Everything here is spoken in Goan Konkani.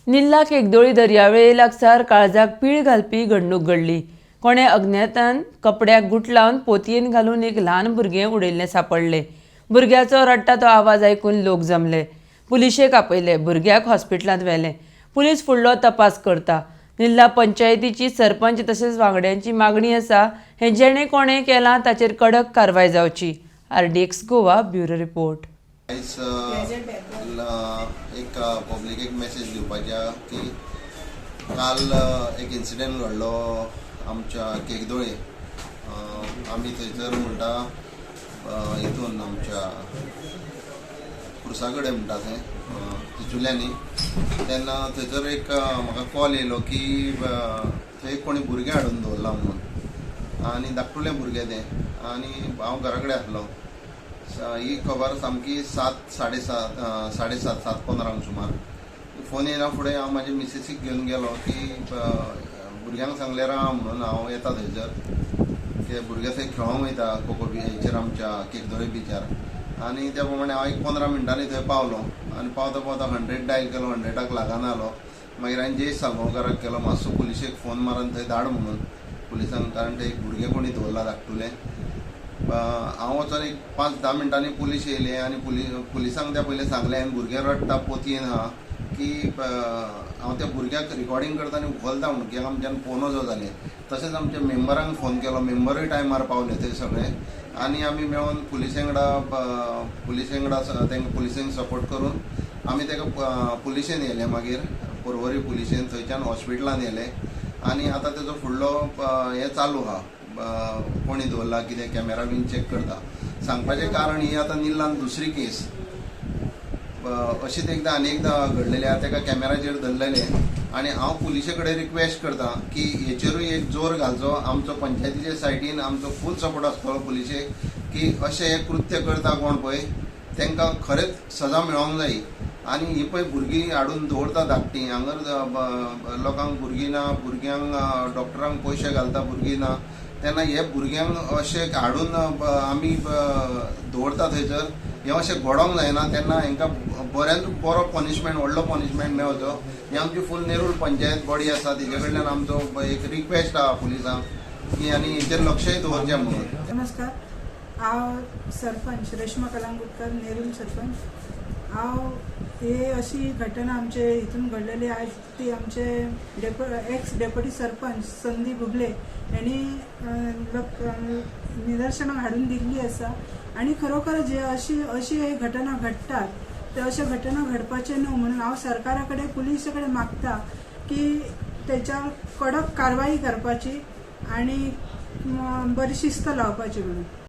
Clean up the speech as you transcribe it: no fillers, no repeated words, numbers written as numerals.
निल्ला केगदोळी दर्यावेळे लागसार काळजाक पीळ घालपी घडणूक घडली. कोणे अज्ञातान कपड्याक गुटलावन पोतयेन घालून एक ल्हान भुरगें उडयल्लें सांपडलें. भुरग्याचो रडटा तो आवाज आयकून लोक जमले. पुलिशेक आपयले. भुरग्याक हॉस्पिटलांत व्हेलें. पुलीस फुडलो तपास करता. निल्ला पंचायतीची सरपंच तशेंच वांगड्यांची मागणी आसा, हें जेणे कोणें केलां ताचेर कडक कारवाय जावची. RDX Goa, bureau report. आयज एक पब्लिकेक मेसेज दिवपाची आहा की काल एक इन्सिडेंट घडलो आमच्या केगदोळे. आमी थंयसर म्हणटा हितून आमच्या पुरसा कडेन म्हणटा थंय चिचुल्यांनी. तेन्ना थंयसर एक म्हाका कॉल येयलो की थंय कोणी भुरगें हाडून दवरलां म्हणून आनी धाकटुलें भुरगें तें आनी हांव घरा कडेन आसलो. ही खबर सामकी 7, 7:30, 7:30, 7:15 सुमार फोन येयना फुडें हांव म्हाजे मिसेसीक घेवन गेलो की भुरग्यांक सांगलें राव म्हणून, हांव येता थंयसर. ते भुरगे थंय खेळोंक वयता कोको बी हेचेर, आमच्या केकदोळे बिचार. आनी त्या प्रमाणे हांव एक 15 मिनटांनी थंय पावलो आनी पावता पावता 100 डायल केलो, 100-आक लागना जालो. मागीर हांवें जयेश सालगांवकाराक केलो, मातसो पुलिशेक फोन मारून थंय धाड म्हणून पुलिसांक, कारण ते एक भुरगें कोणी दवरलां धाकटुलें. हांव वचोन एक 5-10 मिनटांनी पुलीस येयले आनी पुलिसांक त्या पयलीं सांगलें हांवें, भुरगें रडटा, पोतयेन आहा की हांव त्या भुरग्याक रिकॉर्डिंग करता आनी उखलता म्हणून, कित्याक आमच्यान पोवनो जो जालें. तशेंच आमच्या मेंबरांक फोन केलो, मेंबरूय टायमार पावले थंय सगळे आनी आमी मेळोन पुलिसे वांगडा तांकां पुलिसेंक सपोर्ट करून आमी ताका पुलिशेन येयले. मागीर पर्वरी पुलिशेन, थंयच्यान हॉस्पिटलान येयले आनी आतां तेजो फुडलो हें चालू आहा, कोणी दवरला कितें कॅमेरा बीन चॅक करता. सांगपाचें कारण ही आतां निल्लान दुसरी केस अशीच एकदां आनी एकदां घडलेली आहा. ताका कॅमेराचेर धरलेले आनी हांव पुलिशे कडेन रिक्वेस्ट करता की हेचेरूय एक जोर घालचो. आमचो पंचायतीच्या सायडीन आमचो फूल सपोर्ट आसतलो पुलिशेक की अशें हें कृत्य करता कोण पळय तांकां खरेंच सजा मेळोंक जाय. आनी ही पळय भुरगीं हाडून दवरता धाकटीं हांगर, लोकांक भुरगीं ना, भुरग्यांक डॉक्टरांक पयशे घालता, भुरगीं ना तेन्ना हे भुरग्यांक अशें हाडून आमी दवरता थंयसर. हें अशें घडोंक जायना. तेन्ना हांकां बऱ्यान बरो पनिशमेंट, व्हडलो पनिशमेंट मेळचो. ही आमची फूल नेरूल पंचायत बॉडी आसा, तिजे कडल्यान आमचो एक रिक्वेस्ट आहा पुलिसांक की आनी हेचेर लक्षय दवरचें म्हणून. नमस्कार, हांव सरपंच रेश्मा कलांगुटकर, नेरूल सरपंच. हांव हे अशी घटना आमचे हितून घडलेली आयज ती आमचे एक्स डेप्युटी सरपंच संदीप बुबले यांनी निदर्शनाक हाडून दिल्ली आसा. आनी खरोखर जे अशी अशी हे घटना घडटात ते अश्यो घटना घडपाचे न्हू म्हणून हांव सरकारा कडेन, पुलिसे कडेन मागता की तेच्यावर कडक कारवाई करपाची आनी बरी शिस्त लावपाची म्हणून.